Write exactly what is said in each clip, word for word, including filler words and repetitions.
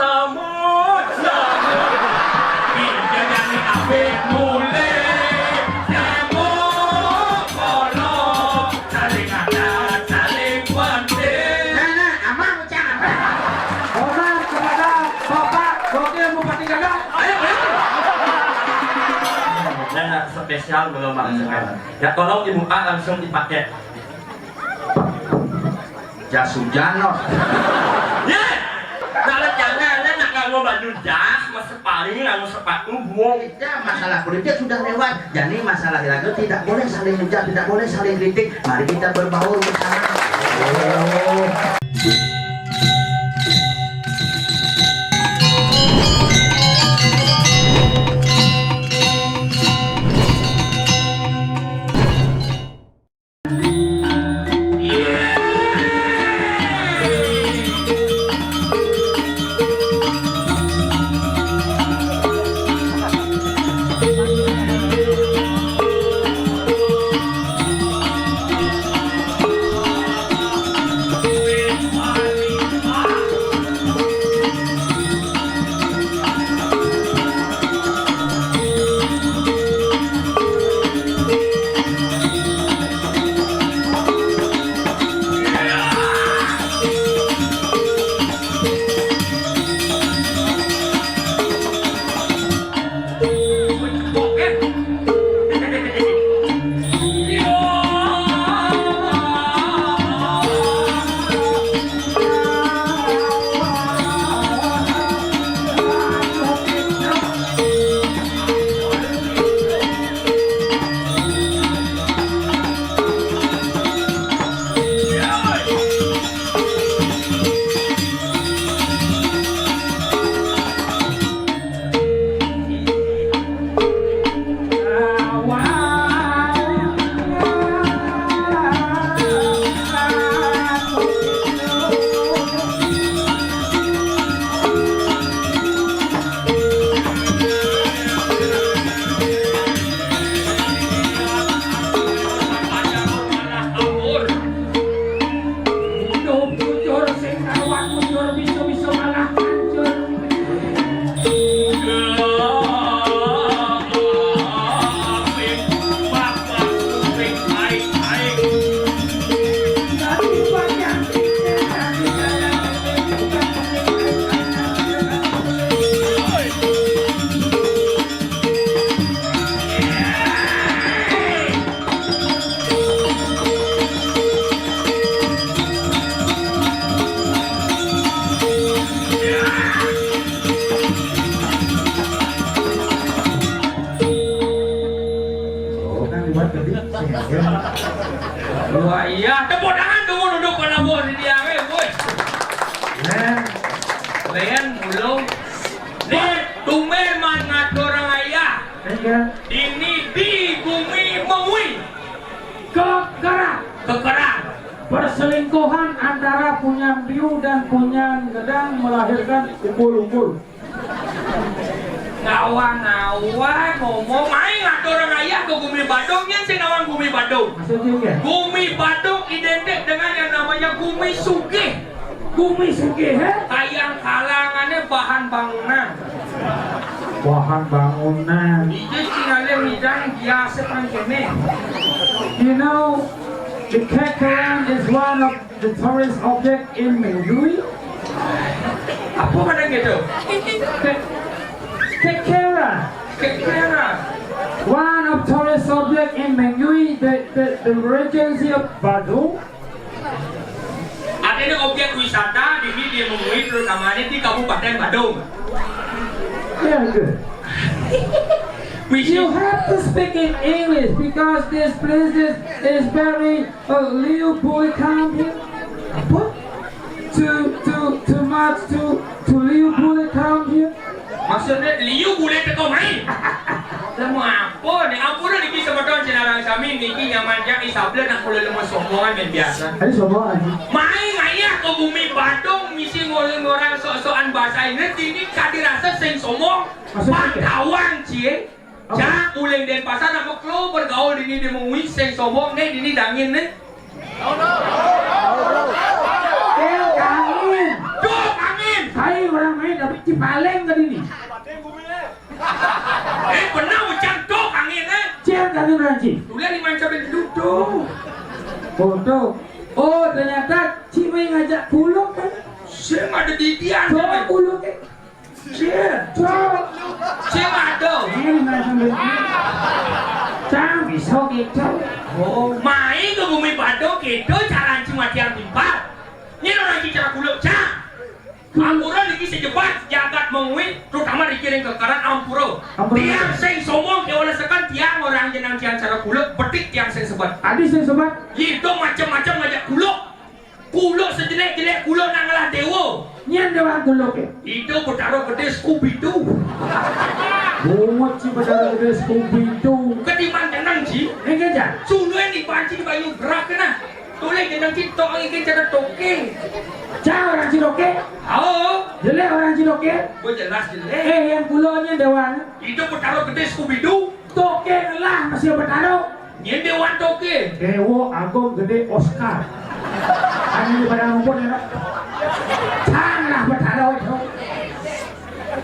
Samut, samut. Pinjam jani apik mulih. Samut, kolok. Saling adat, saling penting. Nah, nah, aman, Cang. Hormat kepada Bapak Wakil Bupati Gadang. Ayo, ayo. Nah, spesial belum masuk. Ya, tolong dibuka langsung dipakai. Jas hujan, noh. Ya. Kalau jangan ada nak nganggo baju jas, mas separi, nganggo sepatu, buang. Tidak, masalah politik sudah lewat. Jadi masalah itu tidak boleh saling hujat, tidak boleh saling kritik. Mari kita berbaur bersama. Jujur sing karuan, jujur bisa-bisa malah hancur. Oh, kan dibuat gede, sih, ya. Wah, iya, tepuk tangan dulu, duduk pada bos di dia, weh, woi. Nah. Lain mulu. Nih, tumben man ngatur ayah. Iya. Ini di bumi Mengwi. Kekerah. Kekerah. Perselingkuhan antara Punyan Biu dan Punyan Gedang melahirkan umbul-umbul. Ngawan-ngawan ngomong, main ngatur ayah ke gumi Badung, nyen sing ngawan gumi Badung. Maksudnya, ya? Gumi Badung identik dengan yang namanya gumi sugih. Gumi sugih, he? Kayang kalangannya bahan bangunan. Bahan bangunan. Iya, sing alih hidang biasa pangkene. You know, the Kekkoran is one of the tourist object in Mengwi. Apa mana gitu? Ke-, Kekkoran. Kekkoran. One of tourist object in Mengwi, the, the, the regency of Badung. Ada objek wisata di, di Mengwi, terutama di Kabupaten Badung. Yeah, good. You have to speak in English because this place is, is very, uh, liu bule come here. Apa? Too, too, too much, too, too liu bule come here. Maksudnya, liu bule teko main. Lemu apa nih? Ampun niki semeton sinareng sami, niki nyaman jak isabel nak kula lemu sombongan men biasa. Ini sombongan. Main ayah ke gumi Badung misi ngoleh orang sok-sokan bahasa Inggris, ini kadirasa sing sombong. Maksudnya? Pangkawang, cie. Apa? Jak uling Denpasar nak meklo bergaul dini di Mengwi sing sombong nih, dini dangin nih. Eh, angin. Duh, angin. Saya orang main. Tapi Cipaleng tadi nih. Eh, bener ucap tuh angin, eh. Cian tadi ranci. Tulen di manca ben duduk. Foto. Oh, ternyata Ci Mei ngajak kuluk kan. Sing ada di dia. Coba kuluk, eh. Cian. Coba. Sing ada. Ini macam begini. Cang bisa gitu. Oh, main ke bumi Badung gitu, cara cuma tiang timpal. Ini orang bicara kuluk, Cang. Ampura niki sejebat jagat mengui, terutama niki ring kekaran ampura. Ampura. Tiang sing sombong, kewala sekan tiang orang jenang tiang cara kuluk, betik tiang sing sebat. Adi sing sebat. Itu macam-macam ngajak kuluk. Kuluk sejelek-jelek kuluk nak ngelah dewa. Nyen dewa kuluk, eh. Itu Betara Gede Scooby Doo. Bungut si Betara Gede Scooby Doo. Ketimbang jenang, Ji. Ini kan, Jan? Suluan di panci di banyu berak kena. Tulen jeneng Cito iki cara toke. Cah orang Ciroke. Oh. Jelek orang Ciroke. Gue jelas jelek. Eh, yang kulonnya dewan. Itu Betara Gede Scooby Doo. Toke lah masih Betara. Ini dewan toke. Dewa Agung Gede Oscar. Ini pada ngumpul ya. Cang lah Betara itu.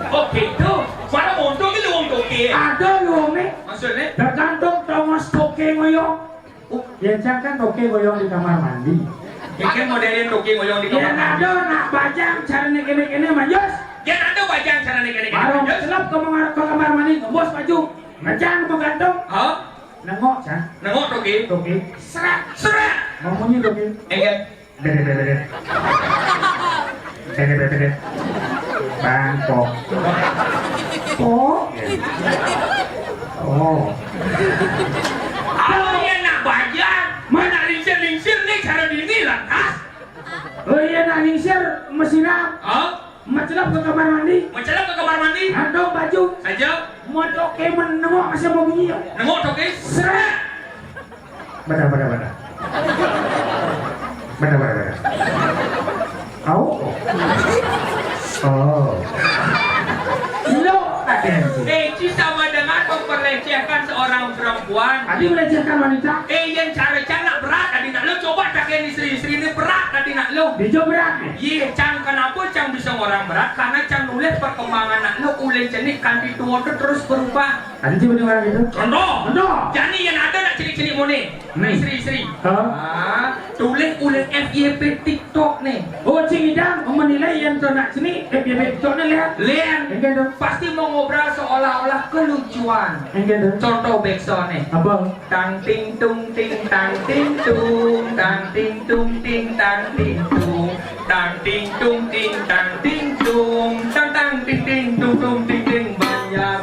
Oh gitu. Mana monto ini luang toke. Ada luang nih. Maksudnya? Tergantung Thomas toke ngoyong. Oh, yang cang kan toke ngoyong di kamar mandi. Bikin modelin toke ngoyong di kamar mandi. Yang ada nak bajang cara nek ini ini manjus. Yang ada bajang cara nek ini ini manjus. Baru celap ke kamar, ke kamar mandi, ngebos baju, ngejang ke gantung. Hah? Nengok, cang. Nengok toke. Toke. Serak. Serak. Ngomongnya toke. Enggak. Bede, bede, bede. Bede, bede, bede. Bangkok. Kok? Oh. Apa yang nak bajang? Mana lingsir-lingsir nih cara dini lantas? Oh iya, nak lingsir mesiram. Hah? Mencelap ke kamar mandi. Mencelap ke kamar mandi. Andong baju. Saja. Mau toke menengok masih mau bunyi ya? Nengok toke. Serak. Bada, bada, bada. Bada, bada, bada. Au. Oh. Lo, Raden. Eh, itu sama dengan memperlecehkan seorang perempuan. Tadi melecehkan wanita. Eh, yang cara cang nak berat tadi nak lo. Coba tak kayak istri-istri ini berat tadi nak lo. Dia berat nih. Iya, cang kenapa cang bisa orang berat? Karena cang nulis perkembangan nak lo, ulih cenik kanti tua tu terus berubah. Ada sih bener gitu. Contoh. Contoh. Jani yang ada nak cenik-cenik mone. Hmm. Istri-istri. Hah? Ah, tulis ulih F Y P TikTok nih. Oh, Cing Idang menilai yang tu nak cenik F Y P TikTok nih, lihat. Lihat. Enggak dong. Pasti mau ngobrol seolah-olah kelucuan. Enggak dong. Contoh backsound nih. Apa? Tang ting tung ting tang ting tung tang ting tung ting tang ting tung. Tang ting tung ting tang ting tung, tang tang ting ting tung tung ting ting banjar.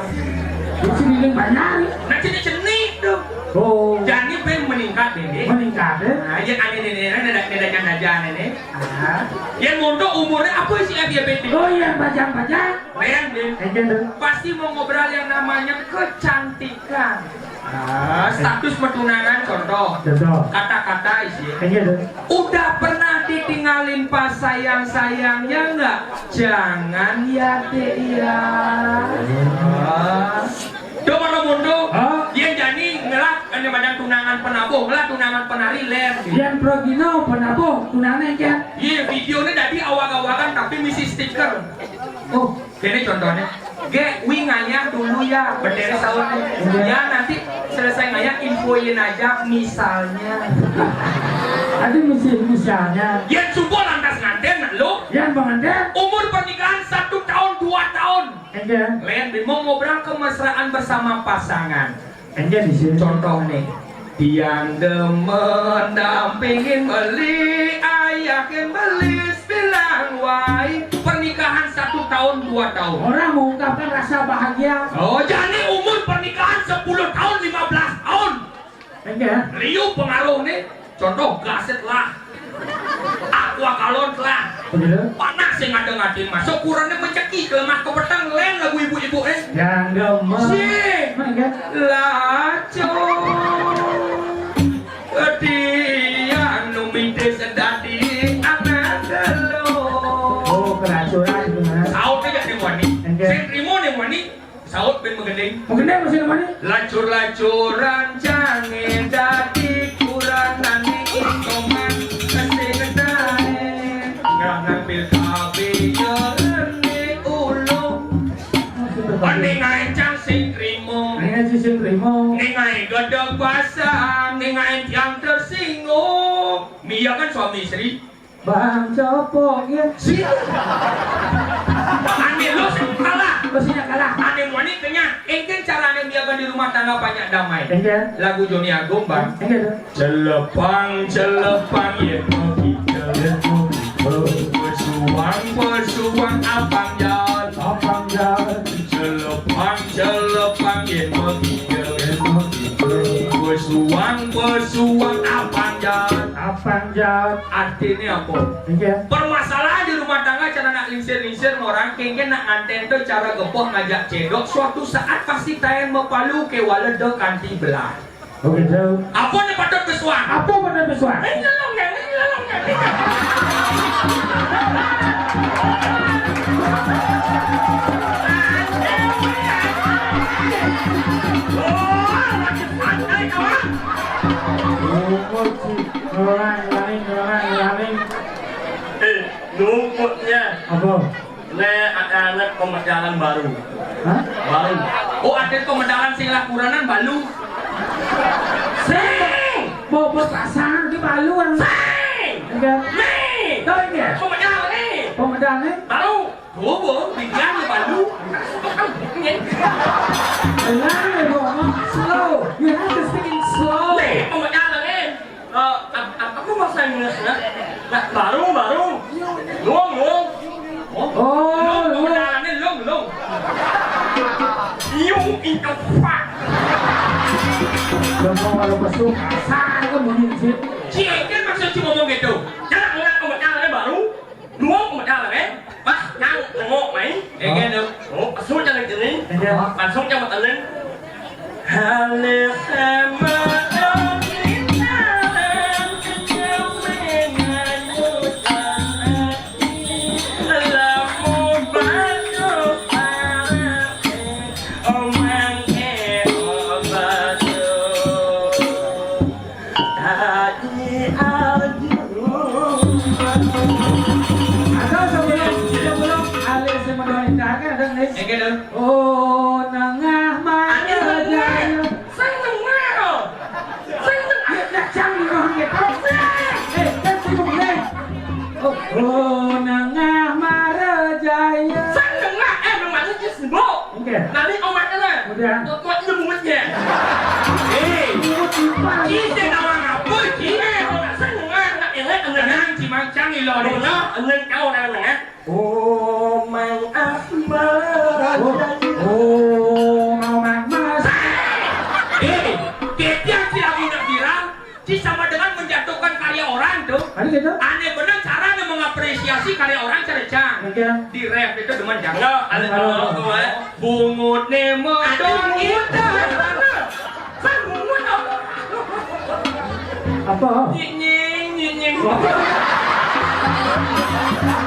Di sini yang banjar. Nah, cenik-cenik tuh. Oh. Jadi pe meningkat deh. Meningkat, eh? Nah, ya aneh nih, ada ada ada aja nih. Ah. Yang mondok umurnya apa sih, Abi, Abi? Oh, yang bajang-bajang. Bayang deh. Aja deh. Pasti mau ngobrol yang namanya kecantikan. Ah, status pertunangan contoh. Contoh. Kata-kata isi. Iya dong. Udah pernah ditinggalin pas sayang-sayangnya nggak? Jangan ya, Dek, ya. Ah. Coba lo mundur. Hah? Yang jani ngelak, kan yang badan tunangan penabuh, ngelak tunangan penari, ler. Yang progino penabuh, tunangan, kan? Iya, videonya tadi awal-awalan tapi misi stiker. Oh. Ini contohnya, Gek, wi ngayah dulu ya, berdiri sahur nih. Iya. Ya, nanti selesai ngayah, infoin aja, misalnya. Ada misi, misalnya. Yang subuh lantas nganten, nak lo. Yang pengantin. Umur pernikahan satu tahun, dua tahun. Enggak. Len, mau ngobrol kemesraan bersama pasangan. Enggak di sini. Contoh nih, tiang demen dampingin beli, ayahin beli, bilang wai. Pernikahan satu tahun, dua tahun. Orang mengungkapkan rasa bahagia. Oh, jadi umur pernikahan sepuluh tahun, lima belas tahun. Enggak. Liu pengaruh nih. Contoh, gaset lah. Aqua galon lah. Begitu. Panas yang ada ngadin masuk, kurangnya mencekik, lemah kepetang, len lagu ibu-ibu, eh. Yang gemes. Sih. Mana, enggak? Laco. Ketian nu mintis dadi anak telu. Oh, keracunan gitu, Mas. Saut aja nih, Wani. Enggak. Sing trimo nih, Wani. Saut ben magending. Magending masih namanya? Lacur-lacuran jange dadi kuranane iman sing kedae. Nggak ngambil kabeh yo lene Ningaé cang sing trima. Ningaé sing trima. Ningaé gedeg basah, ningaé tiang tersinggung. Mia kan suami istri. Bang Copo, ya. Siap. Ané lu sing kalah. Lu sing kalah. Ané muni kenyang. Éngkén carané miaga di rumah tangga banyak damai. Éngkén. Lagu Joni Agung, Bang. Éngkén, tuh. Celepang, celepang, yé, mogi, celepang. Pesuang, pesuang, apang jalan. Apang jalan. Celepang, celepang, yé, mogi, yé, mogi. Pesuang, pesuang, apang jalan. Apang jalan. Artinya apa? Iya. Permasalahan di rumah tangga cara nak lingsir-lingsir orang, kéngkén nak ngantén tuh cara gepoh ngajak cédok. Suatu saat pasti taén mapalu ké waleda kanti belah. Oke, jauh. Apa né patut pesuang? Apa patut pesuang? Ini lolong ya, ini lolong ya. Oh, lagi santai, kawan. Rumput sih, ngelang, ngelang, ngelang, ngelang. Eh, rumputnya. Apa? Né, ada anak pemedalan baru. Hah? Baru. Oh, ada pemedalan sing lah kuranan balu. Sing! Bobot pasangan di balu, kan? Sing! Enggak. Nih! Tahu enggak? Pemedalan nih! Pemedalan nih? Baru. Bobo, bikin balu. Benar, ya, Bobo. Slow. You have to speak in slow. Nih, pemedalan nih. Eh, ap-, ap-, apa bahasa Inggrisnya? Nah, baru, baru. Lung, lung. Oh, lung, lung. Kenalannya lung, lung. You in the fuck. Udah mau kalau besok, kasar kan bunyi sih. Cie, kan maksud cuma ngomong gitu. Jangan ngeliat kenalannya baru. Dua modal, eh? Pas nyang nengok main. Eh, kan, dong. Oh, pesu jangan jenis. Iya. Langsung jangan teling. Halih sama orang kita, kemenangan utama. Lamun batu parah, omang eh, oh, batu. Tadi aduh. Ada sebelum, sebelum alih semedoh nikah kan ada nih. Oke, dong. Oh, nengah mana? Aduh, nengah. Sing nengah, oh. Sing nengah. Ya, ya, jangan ngomong gitu. Eh, kan sibuk nih. Oh, oh, nengah Marajaya. Sing nengah, eh, memangnya sibuk. Oke. Nanti omat kena. Udah. Omat itu bungut ya. Eh, bungut lupa. Kita nawang apa, Ci? Eh, omat saya dengar, nak elek, dengar. Tenang, Ci Mancang, ilo. Dengar, dengar kau orang dengar. Oh, Mang Ahmad. Oh, oh, mau Mang Mas. Eh, kita yang tidak guna viral. Ci sama dengan menjatuhkan karya orang tuh. Ada gitu? Aneh bener caranya mengapresiasi karya orang, cara cang. Oke. Di ref itu demen cang. Enggak, ada kalau tuh, eh. Bungut nemo. Ada bungut. Kan bungut, oh. Apa? Nyinying, nyinying. Apa?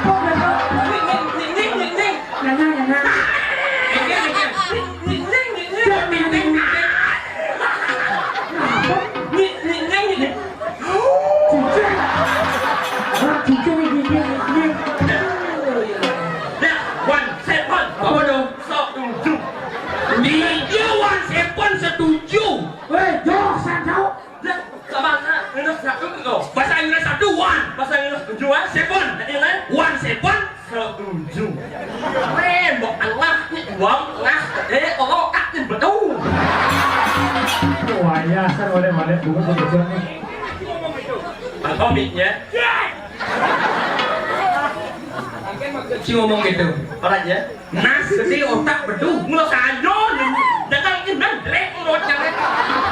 Apa, Bang? Nyinying, nyinying, nyinying. Nyanyi, nyanyi. Nyinying, nyinying. Nyinying, nyinying. Nyinying, nyinying. Cicing. Ah, cicing, cicing, cicing. Dah, one seven. Apa dong? Setuju. Dia one seven setuju. Weh, jauh, saya jauh. Dah, sama, nah, minus satu tuh. Bahasa Inggris satu, one. Bahasa Inggris tujuh, eh? Seven. Jadi, lain? One seven. Setuju. Weh, mbok Allah, nih, uang, nah, eh, Allah, tak, nih, betul. Wah, ya, saya boleh balik, bukan betul nih. Bang Komik, ya. Si ngomong gitu. Orang, ya. Nas gedé otak bedu. Mula saja, datang ini nang jelek, mula jelek.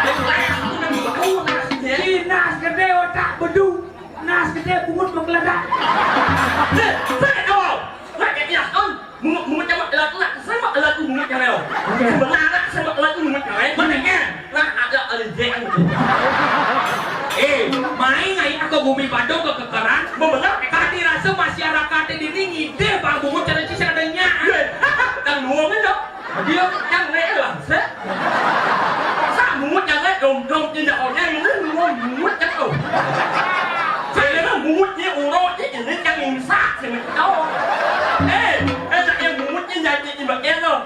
Jelek, aku nang bedu, nas, ya. Si nas gedé otak bedu. Nas gedé bungut menggeledak. Deh, saya tahu. Nggak kayak dia, kan? Bungut, bungut sama elak, elak. Sama elak tuh bungut yang lewat. Oke. Sebenarnya sama elak tuh bungut yang lain. Mana kan? Nah, ada, ada dia yang gitu. Eh, main aja ke bumi Badung ke kekeran. Bener. Tadi rasa masyarakat ini ngidih, Bang Bungut, cara cisir adanya. Iya. Kan ngomong dong. Dia yang lewat, sih. Sa bungut yang lewat, dong, dong, tidak orang ini ngomong bungut kan, oh. Saya kan bungutnya, urutnya, ini kan imsak, sih, tahu. Eh, eh, saya bungutnya jadi tiba-tiba.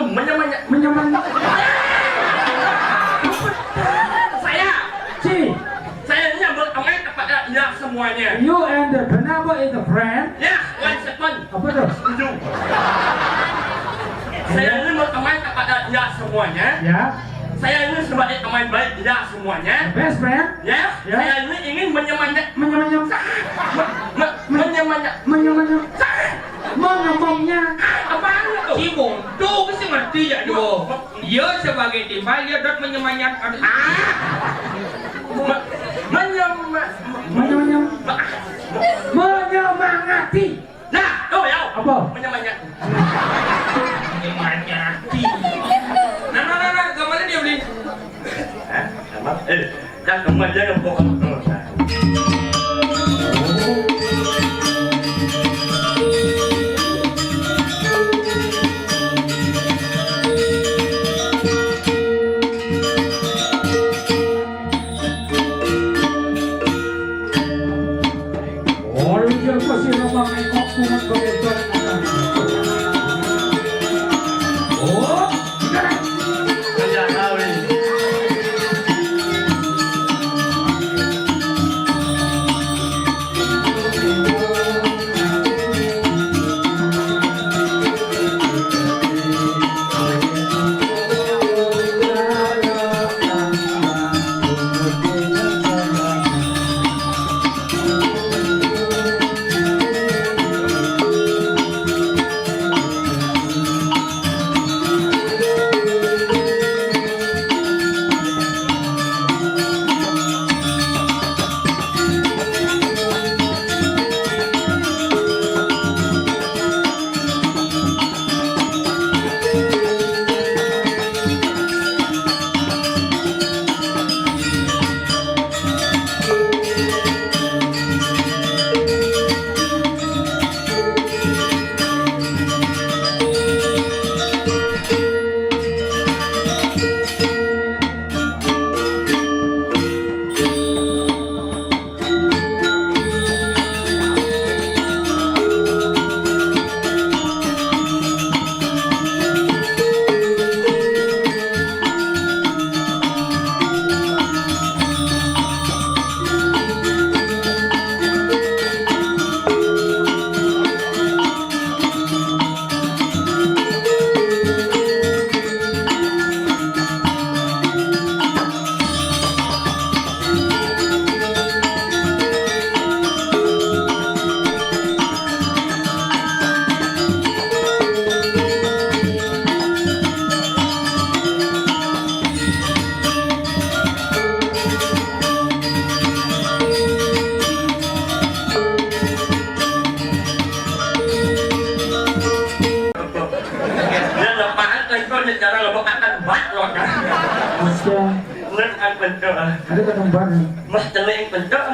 Em, menyamanya. Menyamanya. Saya. Si. Saya ini berteman kepada dia semuanya. You and the Bonobo is a friend. Ya, one second. Apa tuh? Setuju. Saya ini berteman kepada dia semuanya. Ya. Saya ini sebagai teman baik dia semuanya. Best friend. Ya. Ya. Saya ini ingin menyamanya. Menyamanya. Me-, me-, menyamanya. Menyamanya. Mengemongnya. Apaan itu? Cibung. Tuh, mesti ngerti ya, tuh. Dia sebagai timbal, dia dot menyemanyat. Ah. Me-, menyema-, menyemanyat. Menyemangati. Nah, tuh ya. Apa? Menyemanyat. Menyemanyati. Nah, nah, nah, nah, kemana dia, Bli? Hah? Emang? Eh, kan kemana dia yang bohong? Tuh, nah. Bentuk. Ada ketempat nih. Mah celing bentuk.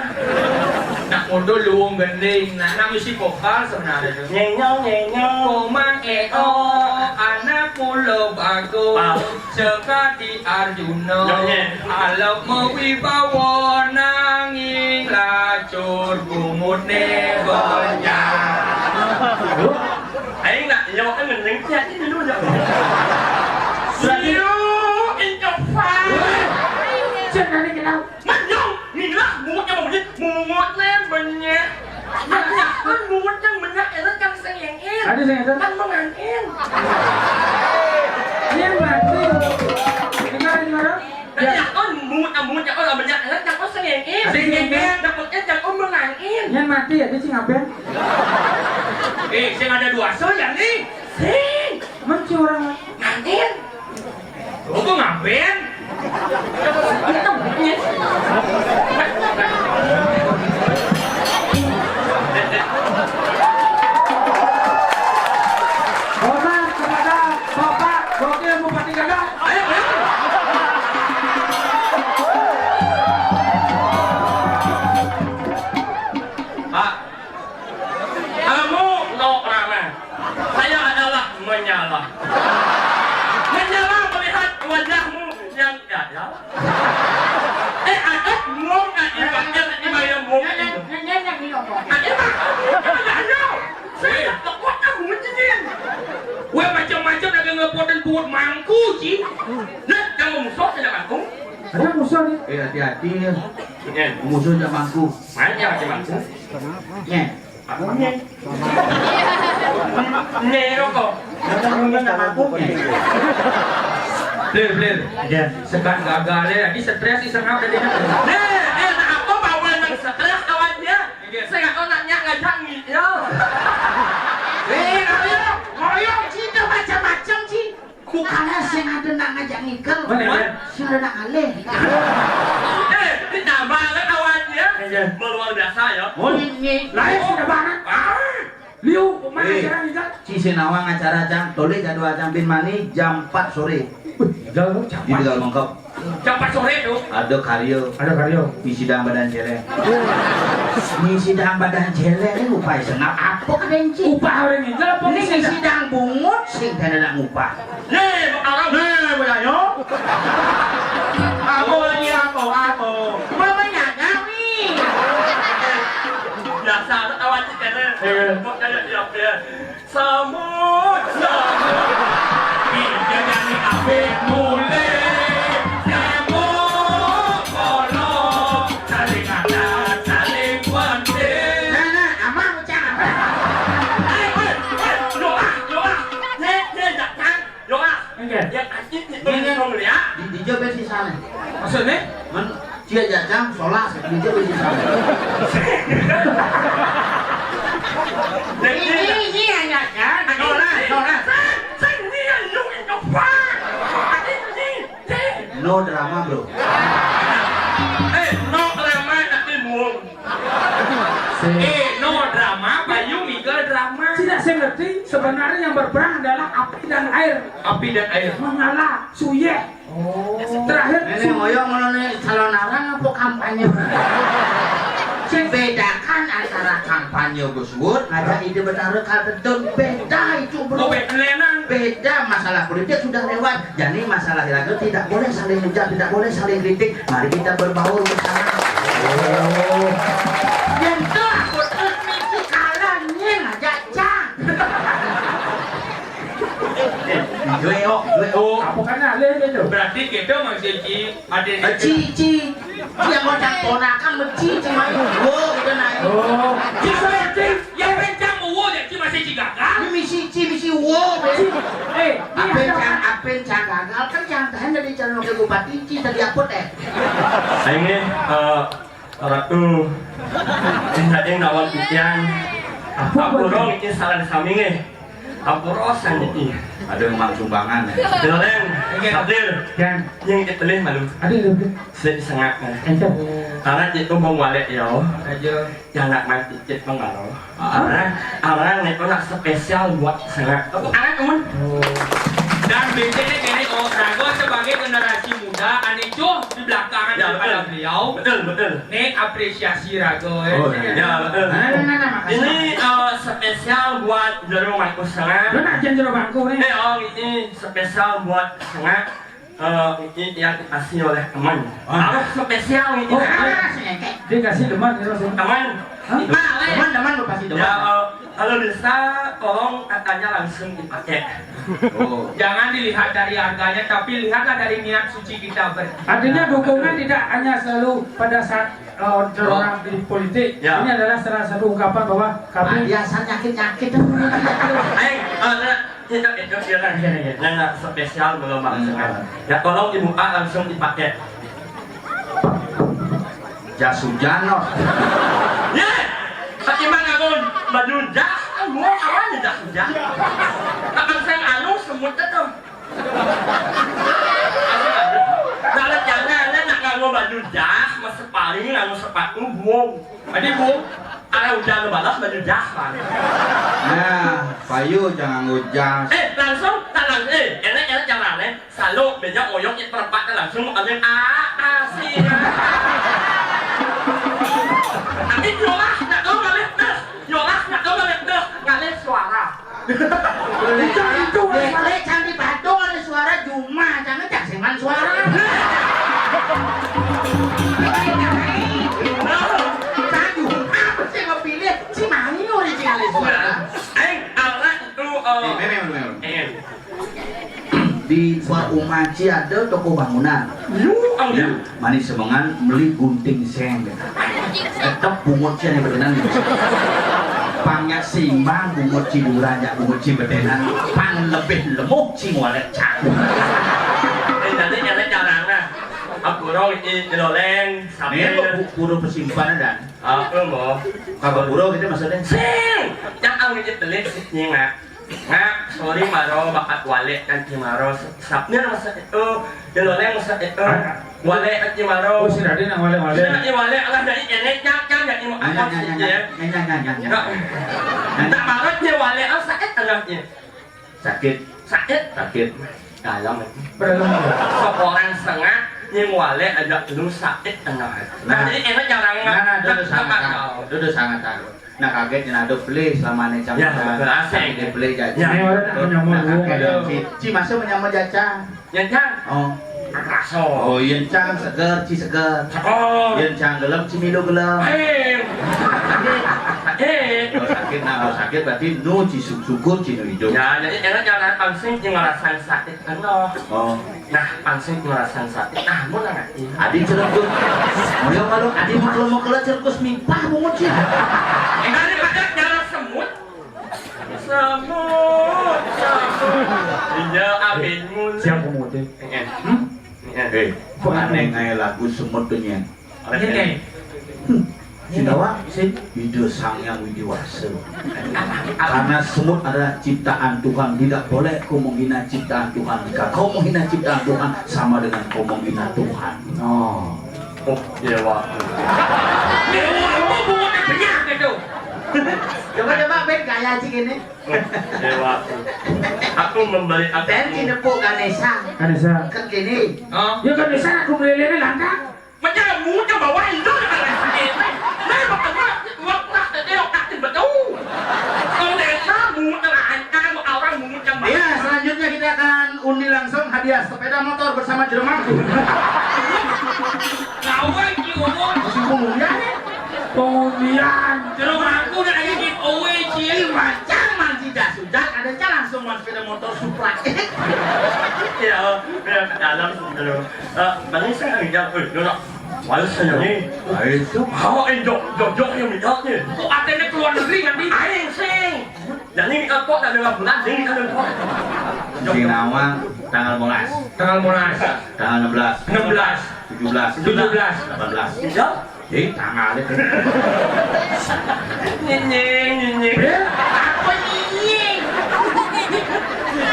Nak mundur luwung gending. Nah, nak misi vokal sebenarnya tuh. Nyenyong, nyenyong. Komang eo, anak pulau bagus. Sekadi Arjuna. Nyong, nyong. Alok mawibawa nanging lacur gumutne banyak. Aing nak nyok kan ngendeng tiap ini dulu nyok. Berarti Siu, incofa. Cek nanti kenal. Manyong, nila, mungutnya mau bunyi, mungutnya banyak. Banyak, kan mungutnya banyak, itu kan sengengin. Ada sengengin. Kan mengangin. Ini yang berarti. Dengar, dengar. Kan ya, kan mungut, mungut, ya, kan banyak, kan, kan, sengengin. Ada sengengin. Dapatnya, kan, mengangin. Yang mati ya, dia sih ngapain? Eh, sing ada dua so ya nih. Sing. Emang si orang ngapain? Lu tuh ngapain? Itu bunyi. Tobat, kepada Bapak Wakil Bupati Gagal. Ayo, ayo. Pak, kamu no ramah. Saya adalah menyala. Menyala melihat wajahmu yang gagal. Eh, ada muang nggak dipakai, dibayar muang? Ada, Pak. Ada, ada. Saya tak kuat, aku menjengin. Weh, macam-macam dah ngepotin buat mangku, Ci. Nah, jangan musuh, tidak mangku. Ada musuh nih. Eh, hati-hati ya. Iya. Musuh sama mangku. Mana macam mangku? Nih. Aku nih. Nih, rokok. Ada musuh sama mangku nih. Blir, blir. Iya. Sekat gagal ya, lagi stres sih, sengap tadi. Nih, eh, nah, apa bawa yang stres kawannya? Iya. Saya nggak tahu nanya ngajak nih. Yo. Eh, ayo, ayo, kita macam-macam sih. Bukannya sing ada nak ngajak ngikel, mana, mana? Sing ada nak ngalih. Eh, ditambah kan awalnya. Iya. Luar biasa ya. Oh, ini. Lain sudah banget. Ah. Liu, mana eh, acara ngikel? Ci sing nawang acara, Cang. Toleh jadwal, Cang, bin mani jam empat sore. Wih, jam, jam di Tegal Mengkep. Jam empat sore tuh. Ada karya. Ada karya. Misi dang badan celeng. Misi dang badan celeng ini upah senap apa, Benci? Upah orang ngikel apa? Ini misi dang bungut, sing kena nak ngupah. Nih, Bang Arab. Nih, Bang Ayo. Apa lagi, apa, apa? Mama nggak tahu nih. Biasa, kawan kita nih. Iya. Mau kayak dia, dia. Samut, samut. Kita jadi abis mulai. Samut, kolom. Saling ada, saling penting. Nah, nah, aman, Cang, aman. Eh, eh, eh, doa, doa. Nih, nih, datang. Yo, ah. Oke. Yang asli itu. Ini yang ngomong ya. Di, di job sih sana. Maksudnya? Men, dia jajang, sholat, di job sih sana. Ini, ini yang jajang. Sholat, sholat. Saya, saya ini yang lu itu, Pak. Ini, ini. No drama, bro. Eh, no drama, tapi muang. Eh, no drama, Bayu Miga drama. Tidak, saya ngerti. Sebenarnya yang berperang adalah api dan air. Api dan air. Menyala, suyeh. Oh. Terakhir, nenek moyang ngono nih, calon arang apa kampanye? Bedakan antara kampanye Gus Wud, ngajak ide betara kal tedun. Beda itu, bro. Oh, beda, Lenan. Beda, masalah politik sudah lewat. Jadi masalah itu tidak boleh saling hujat, tidak boleh saling kritik. Mari kita berbaur bersama. Oh. Yang tu aku terus misi kalah nying aja, Cang. Jue, oh, jue, oh. Apa kan alih dia tu? Berarti kita masih Ci, ada di Ci, Ci. Ci yang macam ponakan mesti Ci main. Oh, kita naik. Oh. Ci, Ci, yang kencang mau, ya, Ci masih Ci gagal. Ini misi Ci, misi wo, be. Eh, apa yang gagal kan yang tahan dari calon wakil bupati Ci tadi apa teh? Saya ini, eh, Ratu, sing tadi nawang titiang. Ampura niki salah sami nggih. Ampura saniki. Ada memang sumbangan ya. Joleng, Sablir. Yang yang dipilih malu. Ada lebih. Sing sengak. Enten. Karena itu mau walek ya. Aja. Yang nak mati cek pengaruh. Arang, arang niku nak spesial buat sengak. Tepuk tangan, teman. Dan B C ini kene olahraga sebagai generasi muda, ane cuh di belakangan daripada beliau. Betul, betul. Nih apresiasi raga, ya. Oh, ya, betul. Nah, nah, nah, nah, makasih. Ini eh, spesial buat Jero Mangku Sengak. Lu nak jangan Jero Mangku nih. Eh, oh, ini spesial buat Sengak. Eh, ini yang dikasih oleh teman. Ah. Harus spesial ini. Oh, ah, si Ngekek. Dia kasih teman, dia langsung. Teman. Hah? Teman, teman lu pasti teman. Ya, eh, kalau bisa tolong katanya langsung dipakai. Oh. Jangan dilihat dari harganya, tapi lihatlah dari niat suci kita ber- Artinya dukungan tidak hanya selalu pada saat eh, orang di politik. Ya. Ini adalah salah satu ungkapan bahwa kami biasa nyakit-nyakit. Eh, eh, kita itu ya kan. Iya, iya. Nah, nah, spesial belum masuk. Hmm. Ya tolong dibuka langsung dipakai. Jas hujan loh. Ya, tapi mah nganggo baju jas, kan gua awalnya jas hujan. Akan saya anu semutnya tuh. Kalau jangan, nak nganggo baju jas, mas separi nganggo sepatu, buang. Tadi buang, ada hujan balas baju jas, Bang. Nah, payu jangan nganggo jas. Eh, langsung, tak langsung, eh, enak, enak jangan, eh. Salo, benya oyong, eh, perempat, langsung, ada yang, ah, ah, sih, ya. Tapi yolah, nak tahu ngalih, dah. Yolah, nak tahu ngalih, dah. Ngalih suara. Itu, itu, Dek, Dek, cantik badung ada suara Juma, jangan cak seman suara. Nah, Juma apa sih mau pilih? Si Mani original suara. Aing, anak itu, eh, eh, memang, memang. Eh. Di Suar Umaci ada toko bangunan. Lu, oh, ya. Manis semengan beli gunting seng. Tetep bungut sih yang betenan. Pangnya simbang bungut ci duran, ya bungut ci betenan. Pang lebih lemuh ci ngwalek cak. Eh, jadi enak carana. Aku rong ini nyeloleng. Nih, sambil bu-, pura pesimpan dan. Apa, Mo? Kagak pura gitu maksudnya. Sing! Yang aku ini pelit, sih, nyingak. Ngak, sorry maro, bakat walek kan ci maro. Sapnir masa itu, jeloleng masa itu. Hah? Walek kan ci maro. Oh, si Raden yang walek-walek. Sina i walek lah dari enek, cang, cang, dari mau apa sih, ya? Nggak. Nggak maro, dia walek, ah, sakit tengahnya. Sakit. Sakit. Sakit. Dalam itu. Berapa? Seorang sengak, yang walek aja lu sakit tengah. Nah, nah, jadi enak jarang. Nah, nah, duduk sangat tahu. Duduk sangat tahu. Nah, kaget nih, aduh, beli selama ini cang. Ya, betul, asik. Beli jajan. Ya, orang menyambut. Nah, kaget. Ci, ci masa menyambut jajan? Ya, Cang. Oh. Raso. Oh, iya, Cang, seger, ci seger. Seger. Iya, Cang, gelem, ci milu gelem. Eh. Eh. Kalau sakit, nah, kalau sakit berarti nu ci su-, syukur, ci nu hidup. Ya, jadi enak jangan pangsing, ci ngerasain sakit, kan, loh. Oh. Nah, pangsing ngerasain sakit. Nah, mau nanya. Adi cerengkus. Moyo malu, adi mau kalau mau keluar cerengkus mipah bungut sih. Eh, daripada jalan semut. Semut, semut. Iya, abin mulu. Siapa bungut, eh? Eh, eh. Hmm? Eh, eh. Eh, aneh ngai lagu semut tuh, Nyen. Iya, Nyen. Hmm. Sinawa, sih. Ida Sang Yang Widi Wasa. Karena semut adalah ciptaan Tuhan, tidak boleh kau menghina ciptaan Tuhan. Jika kau menghina ciptaan Tuhan, sama dengan kau menghina Tuhan. Oh. Oh, dewa. Dewa, apa bungut yang banyak itu? Coba, coba, Ben, gaya cik ini. Oh, dewa. Aku memberi aku. Ben, cinepuk Ganesha. Ganesha. Kan gini. Oh. Ya, Ganesha aku melelehnya langka. Menjamu ke bawah itu dengan sakit. Nah, makanya, waktu dia otaknya betul. Kalau desa, bungut yang angka, orang bungut yang banyak. Iya, selanjutnya kita akan undi langsung hadiah sepeda motor bersama Jero Mangku. Kawan, ki umur. Masih pengundian, ya? Pengundian. Jero Mangku udah ada giveaway, Cil. Ih, macam manci jas hujan, ada aja langsung mas sepeda motor Supra. Ya, ya, ke dalam dulu. Eh, balik saya kerja, eh, dulu. Wala saya ni. Ay, itu. Hawa, eh, jok, jok, jok yang minyak ni. Kok katanya keluar negeri nanti? Aing sing. Jadi ni kan kok nak dengar bulan, jadi kan kok. Sing nama tanggal molas. Tanggal molas. Tanggal enam belas. Enam belas. Tujuh belas. Tujuh belas. Delapan belas. Iya. Eh, tanggal itu. Nyenyeng, nyenyeng. Eh? Apa nyenyeng?